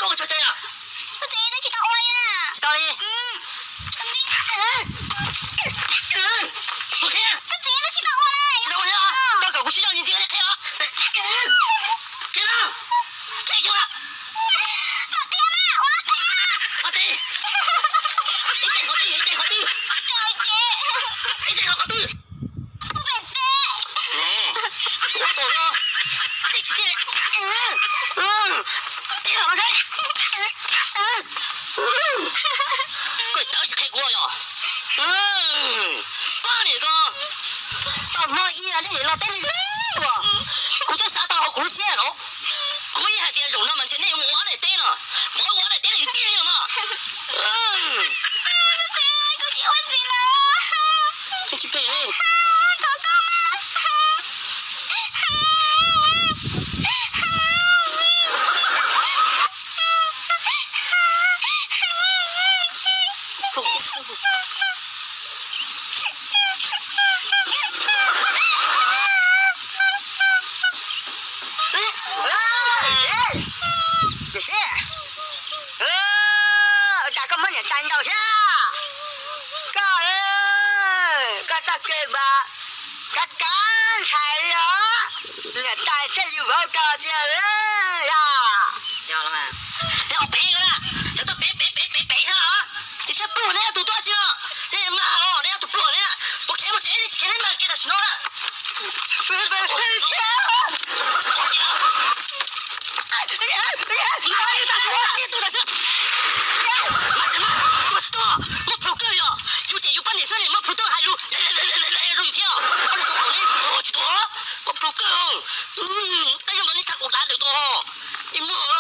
Koj ua tso cai na. Koj txiv, twb tsis tau ua li na. Tsis tau li. Koj txiv, twb tsis tau ua na. Tsis tau ua li os. Koj kom kuv sib zog ntxiv ntxiv li qhia os. Qhia na. Qhia kiag mas. Ua tib. Ua tib. Ib teg qhov twg, ib teg qhov twg. Ib teg qhov twg. Ua tus no. Tib tsis tib li. Tib los no saib. Koj tawv tsis qhia kuv yog. Pab niam ko. Tau hmo ib nej los teb li li uas kuv twb xav tau hauv kuv lub siab los. Kuv yeej hais tias zaum no mas ntshe nej yuav mus ua daim teb no, mus ua daim teb li tiag li los mas. Tsis phem. Cas koj muab niam tais ntaus thiab? Koj, koj txoj kev npam kav kav ntxhais li os. Niam tais thiaj li vauv rau tiag yog. Neb ob peb ko na, neb tuaj peb peb peb peb peb thiab los? Neb tshaib plhuav neb ob tug tuaj tsis no? Neb mag los neb ob tug pluag neb na, puas khiav mus tsev neb tsis khiav neb mag kiag tam sim no na. Tuag tsis tuag, muab plhus kawg yog, yus ces yus poj niam xwb ne, muab plhus tuaj hais lus zoo thiab. Tuag tsis tuag, muab plhus kawg, tej zaum mas neb txhaj kaum dav ntawm tuag, neb muab